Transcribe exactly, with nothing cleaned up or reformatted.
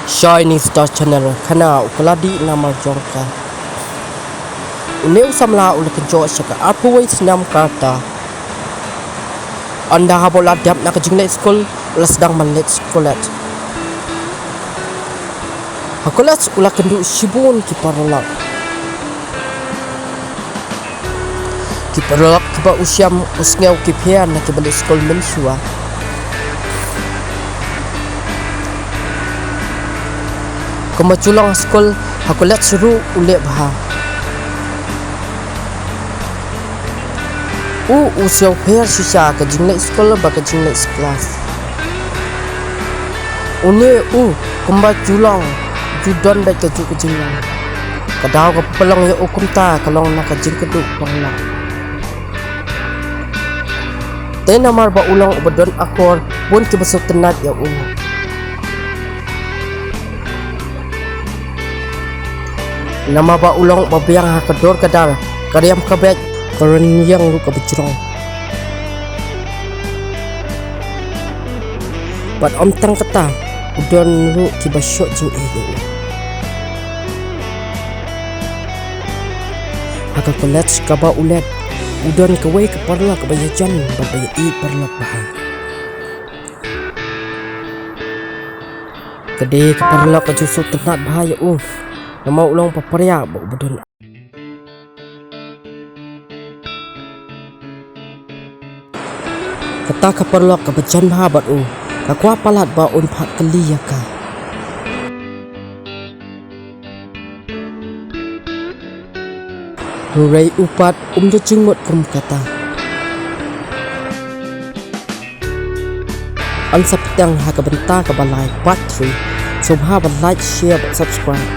Shining Star Channel, khana u kylla dih namar jong ka. Une u samla u la kynjoh sha ka arphew wei snem ka rta. Ynda haba u la dep na ka jingleit skul, u la sdang ban leit college. Ha college u la kynduh shibun ki paralok. Ki paralok kiba u shem u sngew ki pher na kiba leit skul mynshuwa. Kumba ju long ha skul, ha college ruh u leh bha. U, u sngewpher shisha ka jingleit skul bad ka jingleit klas. Une u, kumba ju long, ju don beit kajuh ka jinglong. Ka daw kaba pynlong ïa u kumta ka long na ka jingkynduh paralok. Te namar ba u long uba don akor, bun kiba sngewtynnat ïa u. Namar ba u long uba biang ha ka dur ka dar, ka riam ka beit, ka rynïeng ruh kaba jrong. Bad ym tang kata, u don ruh kiba shoh jingïeit ïa u. Ha ka college kaba u leit, u don kawei ka paralok kaba ïajan bad ba ïaieit paralok bha. Ka dei ka paralok ka ju sngewtynnat bha ïa u, namar u long ba pariah bad uba don. Kata ka paralok kaba jan bha bad u, ka kwah palat ba un phah kylli ïa ka. Hynrei u pat um da jingmut kum kata. Yn sa pdiang ha ka bynta kaba lai, part three. Sngewbha ban like, share bad subscribe.